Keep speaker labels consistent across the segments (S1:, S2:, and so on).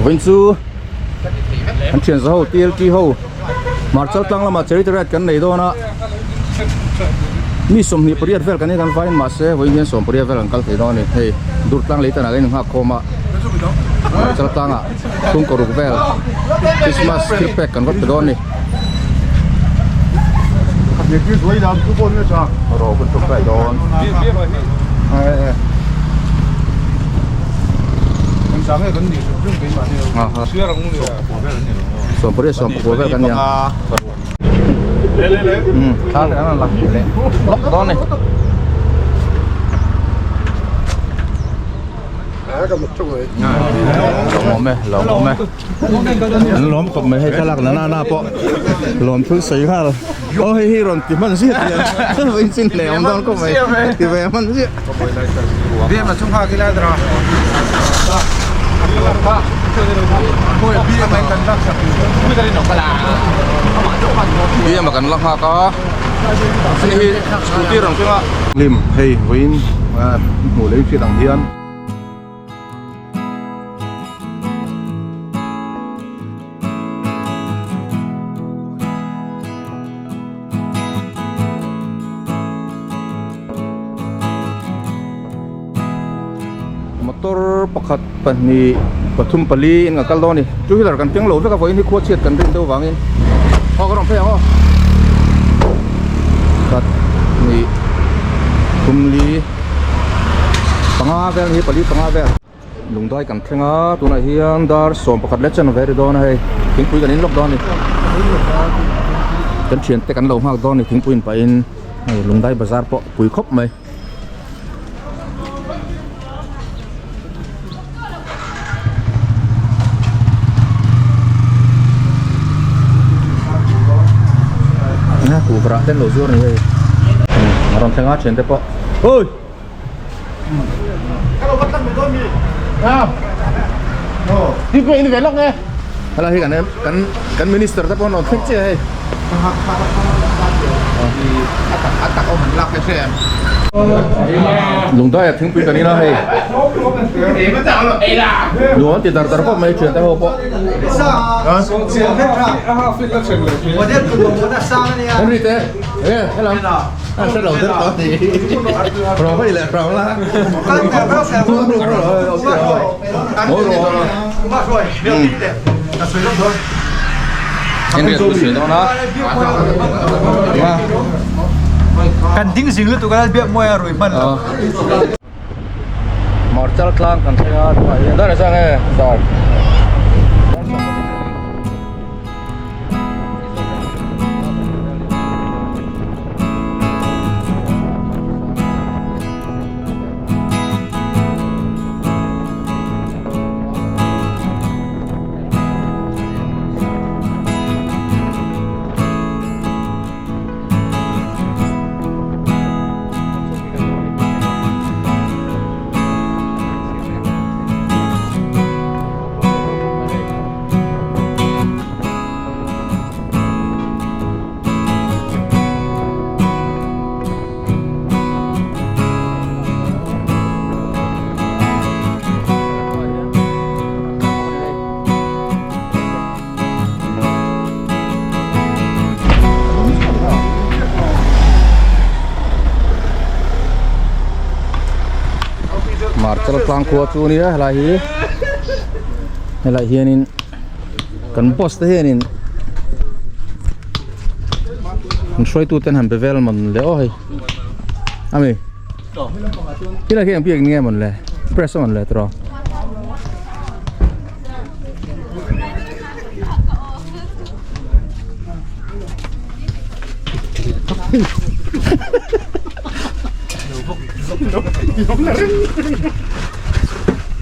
S1: Vawiin chu an thian za ho TLT ho Marchal tlang lamah charity ride kan nei dawn a mi 28 vel kan ni kan vaiin mahse vawiin hian 18 vel kan kal thei dawn a ni hei Durtlang lei tanah kan inghak khawm a Marchal tlangah chhungkaw ruk vel Christmas thil pek kan va pe dawn a ni. Ro kan tum kai dawn. Sawmpariat sawmpakua vel kan nia. Thla te kan lang leh lawk dawn a ni. Lawmawm e, lawmawm e. An lawm khawp mai hei thlalak na na na pawh lawm thil sawi nghal aw hei hi rawn ti hman ziah tih an vawiin chin hle awm dawn khawp mai ti ve hman ziah. BM a kan la nghak a hei hi scooty rawn keng a.
S2: Hlim hei vawiin hmuh leh hriat ang hian.
S1: Motor pakhat pahnih pathum pali in kan kal dawn a ni two wheeler kan keng lo vek a vawiin hi khua chhiat kan rin deuh vangin aw ka rawn phei ang aw pakhat hnih thum li panga vel hi pali panga vel lungdai kan thleng a tunah hian dar 11 leh chen ve ri dawn a hei thingpui kan in lawk dawn a ni kan thiante kan lo nghak dawn a ni thingpui in pahin hei lungdai bazar pawh pui khawp mai. Kuhva rah te an lo zuar a ni hei a rawn thleng a thiante pawh oi helai hi kan kan kan minister te pawh an rawn thleng chiah hei. Lungdai ah thingpui kan in a hei nuam ti dar dar khawp mai thian te ho pawh Henry te enge helam a hre lo der tawh ni rawh hei leh hrang la
S3: Kan ding zing lutuk a biak mawi a rui hman lo.
S1: Marchal tlang kan thleng a tunah hian dar zang e dar. Marchal tlang khua chu ania helai hi helai hianin kan boss te hianin an hruaitu ten han be vel mawn le aw hei ami tilai khi ang biak nge mawn le press a mawn le tiraw.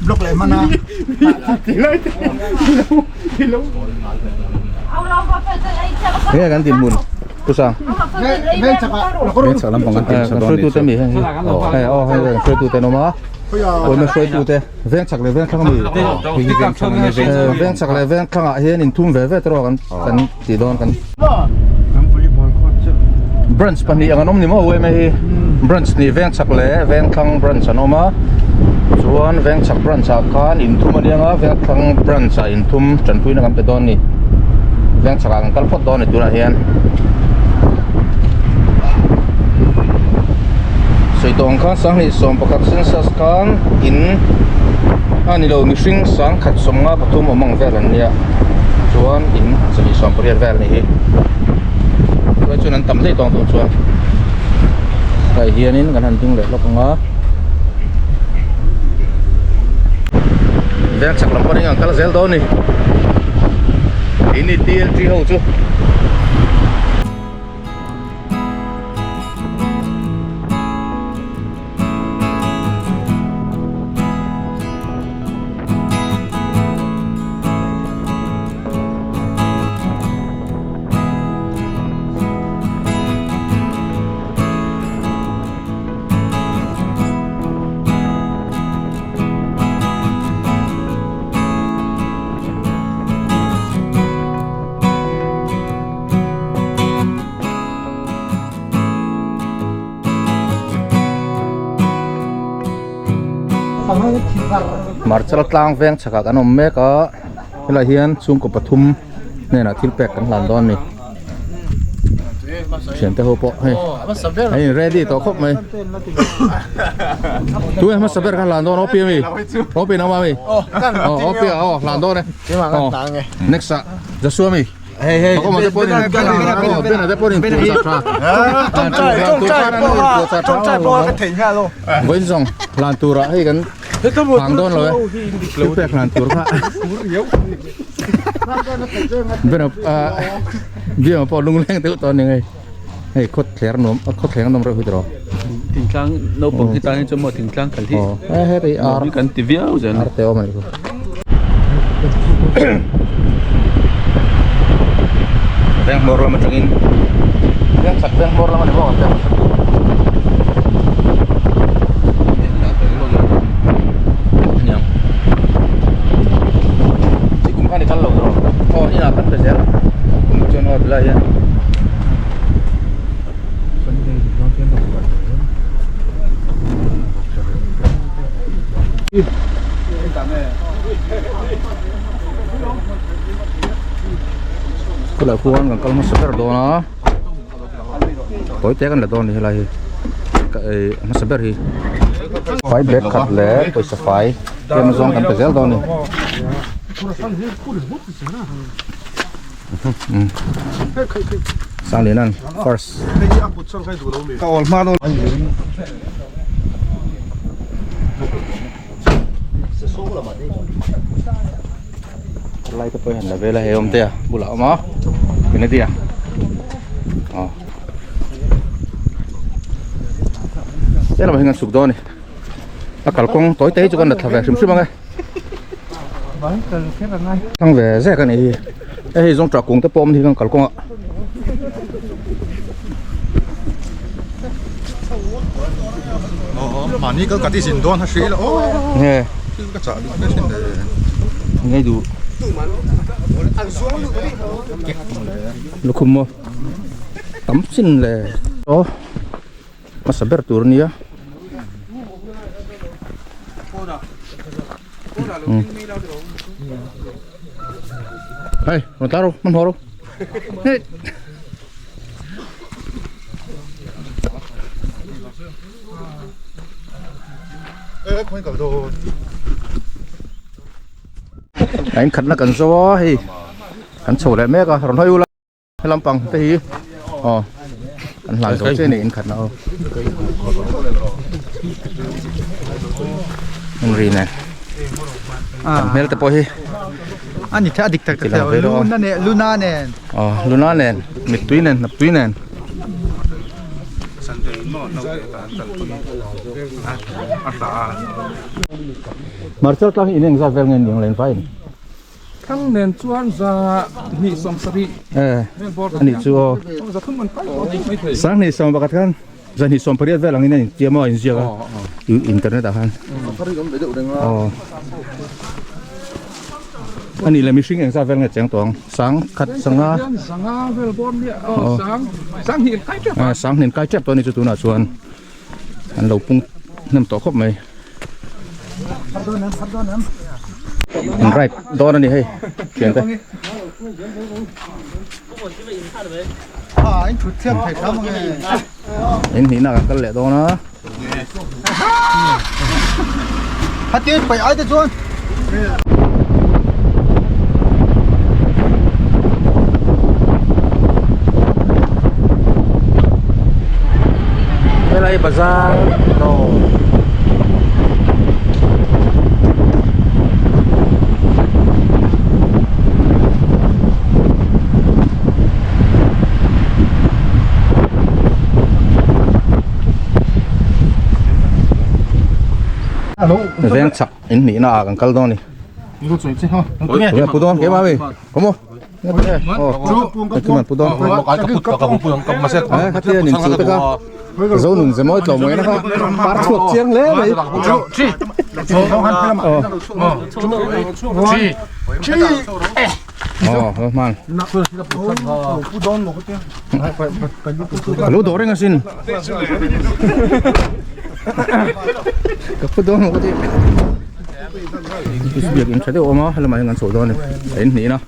S3: Block leh hman a.
S1: Enge kan dinhmun Pu Sang?
S3: Veng chak ah
S1: Veng chak lampang kan tin kan hruaitu te mi heng hi hei aw hei kan hruaitu te an awm a awm a hruaitu te veng chak leh veng thlang ami veng chak leh veng thlang ah hian inthum ve ve te erawh kan kan tih dawn kan branch pahnih ang an awm ni maw uaime hi branch nih veng chak leh veng thlang branch an awm a. Chuan Vengchhak branch ah khan inthum a niang a, Vengthlang branch ah inthum tanpuina kan pe dawn a ni. Vengchhak ah kan kal phawt dawn a ni tunah hian. Sawi tawh ang khan sanghnih 11 census khan in a ni lo mihring sangkhat 53 awm ang vel an nia chuan in 28 vel a ni hi. Chuan chuan an tam daih tawng tawh chuan tlai hianin kan han ding leh lawk ang a veng chhak lam pawhin an kal zel dawn a ni keini TLT ho chu. Hmarcha tlang veng chhakah kan awm mek a helaiah hian chhungkaw pathum hnenah thil pek kan hlan dawn a ni thiante ho pawh hei a in ready tawh khawp mai tunge hmasa ber kha hlan dawn opi ami opi nangmah ami aw opi ah aw hlan dawn e next ah Joshua ami
S3: Hei hei
S1: Bena te pawhin Bena te pawhin puan tha
S3: Tawngtai pawha tawngtai pawha ka theih nghal aw.
S1: Vawiin zawng hlan turah hei kan hang dawn lo e. Thil pek hlan tur kha. Bena biama pawh lungleng deuh tawh a ni ngei. Hei khaw thler nuam khaw thleng a nawm reuh hi tiraw.
S4: Thingtlang naupang hi tan hi chuan maw thingtlang kal hi
S1: nuam
S4: hi kan ti viau zel.
S1: Ar te awm a nih chu. Veng hmawr lam atangin veng chak veng hmawr lam a ni bawk ang te aniang i kum khan i kal lo tawh aw inah kan pe zel kum chuan aw bilai hian. Khulai khuan kan kal hmasa ber dawn a tawi te kan la dawn a ni helai hi ka ei hmasa ber hi fai bag khat leh pawisa fai tlem azawng kan pe zel dawn a ni. Sanglianan first.
S2: Ka awl hma dawn.
S1: Lai te pawh hian la vel a hei awm te a bulah a awm a Kennedy a aw helamah hian kan chhuk dawn a ni a kalkawng tawi te hi chu kan la thla ve hrim hrim ang e. Thlang ve zek a ni hi hei zawng tah kung te pawh awm hi kan kalkawng ah
S2: Mahni kal ka ti zin dawn a hri ila aw
S1: nge
S2: thil ka chah duh hle thin le
S1: ngei duh lukhum maw tam chin le aw hmasa ber tur a nia hei rawn tlar rawh hmanhmawh rawh hei a in khatna kan zo a hei kan chho leh mek a rawn hawi ula. He lampang te hi aw kan hlan zo che ni in khatna aw in ri nen kan hmel te pawh hi
S3: ani the a dik tak tak the luna nen luna nen
S1: aw luna nen mittui nen hnaptui nen Marchal tlang hi in engzat vel nge ni ang len vai ni
S4: Thlang nen chuan za hnih 70
S1: eh ani chu aw
S4: za thum an kai tawh mai thei
S1: 20 pakhat khan za hnih 80 vel angin a intiam a inziak a internet ah khan aw ani leh mihring engzat vel nge cheng tawh ang sang khat sanga
S4: sanga vel bawr nia aw sang sang hnih kai tep
S1: a sang hnih kai tep tawh ani chu tunah chuan an lo pung hnem tawh khawp mai. An ride dawn a ni hei thiante. In hnihna kan kal leh dawn a. Helai bazar dawr Veng chak in hnihna ah kan kal dawn a ni. Tunge pu dawn keimah mi? Kom aw. Khatia nin chu te kha zo nun ze mawi tlawm mai na kha par chhuak chiang hle mai. Aw hman. Ka lo dawh reng asin. Ka pu dawn maw ka ti. Biak in tha deuh a awm a helamah hian kan chho dawn a ni a in hnih na.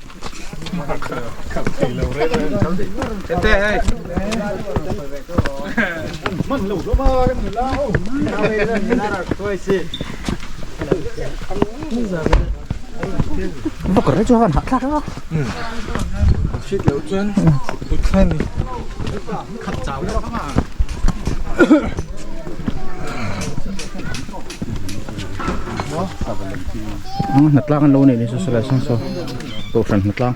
S1: Hnatlang an lo nei ni chu saw lai sawn saw kohhran hnatlang.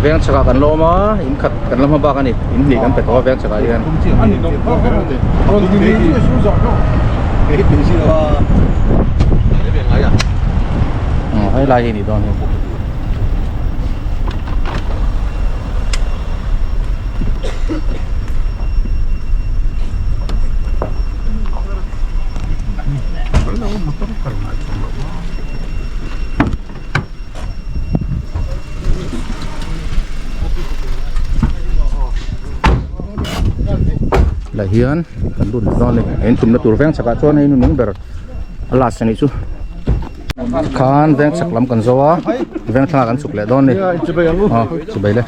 S1: Veng chhakah kan lawm a in khat kan la hma bak a ni in hnih kan pe tawh a veng chhakah hian. Aw helai hi a nih dawn hi. Lah hian kan lut leh dawn a ni a inchhumna tur veng chhakah chuan hei nunung ber a last a nih chu. Khan veng chhak lam kan zo a veng thlang ah kan chhuk leh dawn a ni aw chubei le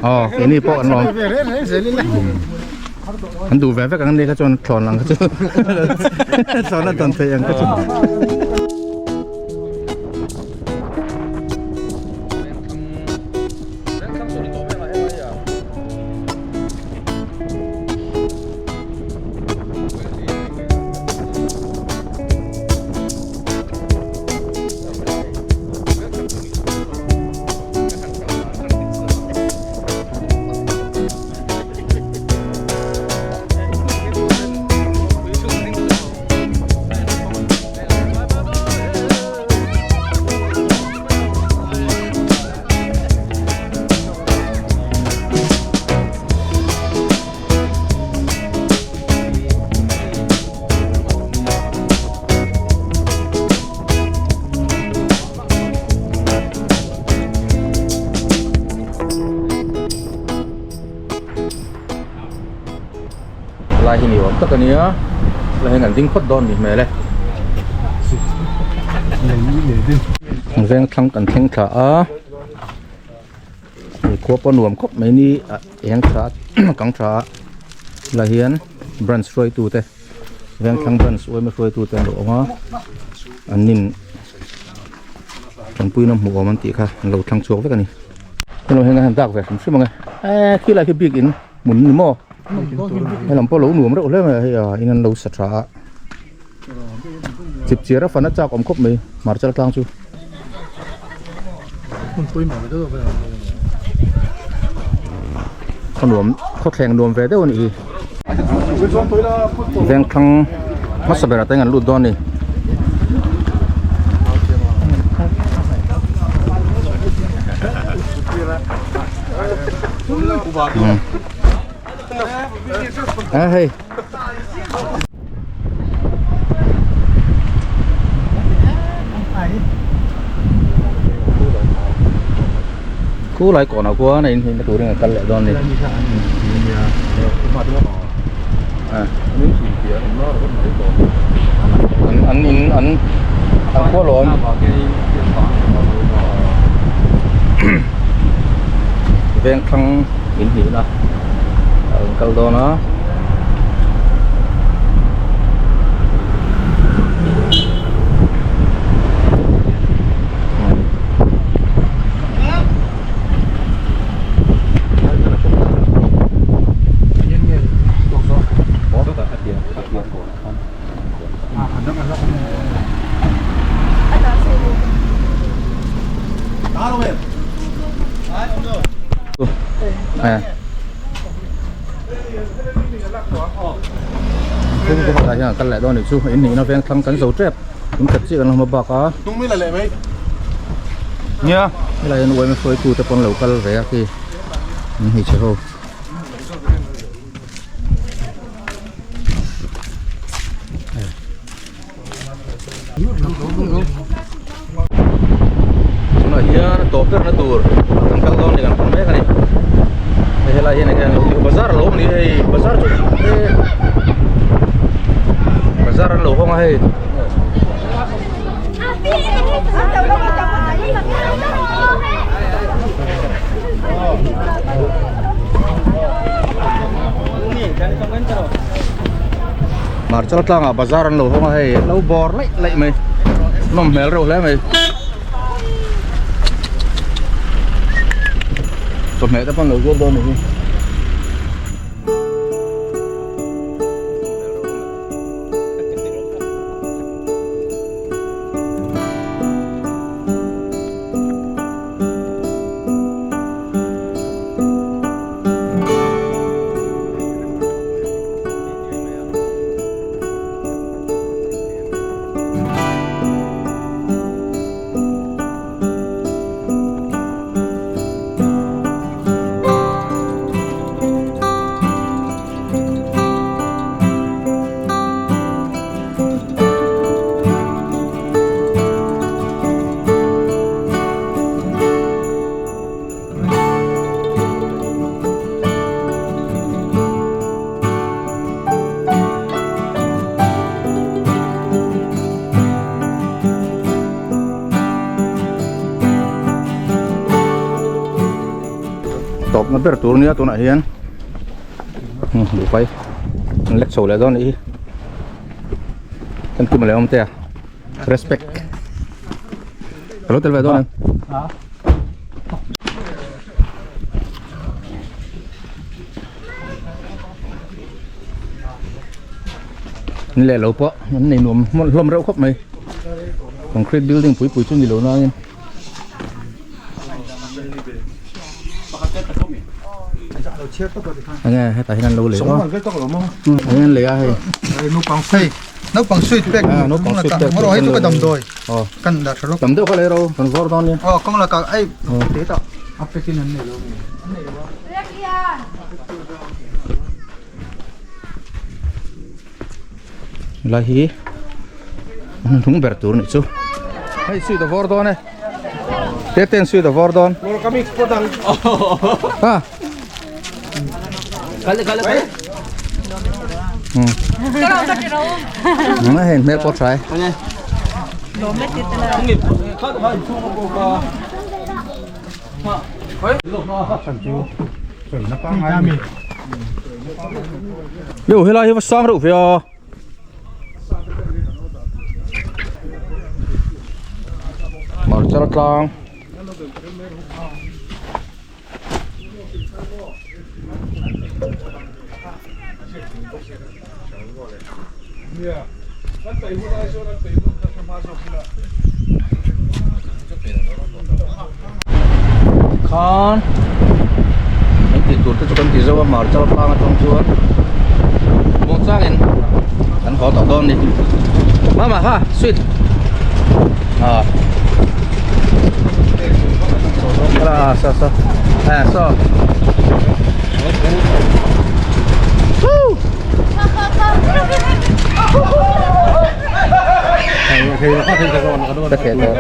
S1: aw keini pawh kan lawm an duh ve vek ang ni kha chuan thlawn ang kha chu thlawn a tawn theih ang kha chu. Lai hi ni awm tak a nia lai hian an ding phawt dawn ni hmel e veng thlang kan thleng thla a khua pawh nuam khawp mai ni a eng tha kang tha a lai hian branch hruaitu te Vengthlang branch uaima hruaitu te an lo awm a an nin tanpuina hmuh awm an tih kha an lo thlang chhuak vek a ni hello heng a han dak ve hrim hrim ang e eh khi lai khi bik in hmun ni maw helam pawh lo nuam reuh hle mai a hei a in an lo sa tha a chip chiar a fan a chak awm khawp mai hmarcha tlang chu. Khaw nuam khaw thleng nuam ve deuh a nih hi vengthlang hmasa berah te hian an lut dawn a ni. A hei. Khu lai kawnah khuan a inhnihna turin an kal leh dawn a ni. An an in an an khua lawm. Vengthlang inhnihna an kal dawn a. Tah hian a kal leh dawn a nih chu in nihna veng thlang kan zo tep in khat chiah kan la hma bak a nia helai hian uaima hruaitu te pawh an lo kal ve a khi an hmeichhe ho. Tunah hian tawp berna tur kan kal dawn a ni kan pan mek a ni hei helai hian enge an lo tih bazar a lo awm a ni hei bazar chu bazar an lo hawng a hei. Marchal tlangah bazar an lo hawng a hei lo bawr laih laih mai nawm hmel reuh hle mai chawhmeh te pawh an lo zuar dawn a nih hi. Tawpna ber tur nia tunah hian duhpai an lek chho leh dawn anih hi kan tum leh awm te a respect ka lo tel ve dawn em ni leh lo pawh an nei nuam hlawm reuh khawp mai concrete building pui pui chu ni lo nangin. Enge hetah hian an lo lei a enge an lei a hei
S3: Naupang sweet pek naupang sweet pek hei chu ka damdawi kan dah tha lawk
S1: tam deuh kha lei ro kan vawr dawn nia
S3: aw kawng lakah ei te tah a pack in an nei lo
S1: Helai hi hnung ber tur nih chu hei sweet a vawr dawn e te ten sweet a vawr dawn ha hei hmel pawh tha e Yo helai hi va sang reuh ve a. Marchal tlang. Khan an tih tur te chu kan ti zo a hmarcha tlang atang chuan muangchangin kan haw tawh dawn a ni mama kha sweet ah ah so so ah so Ka theh tawh.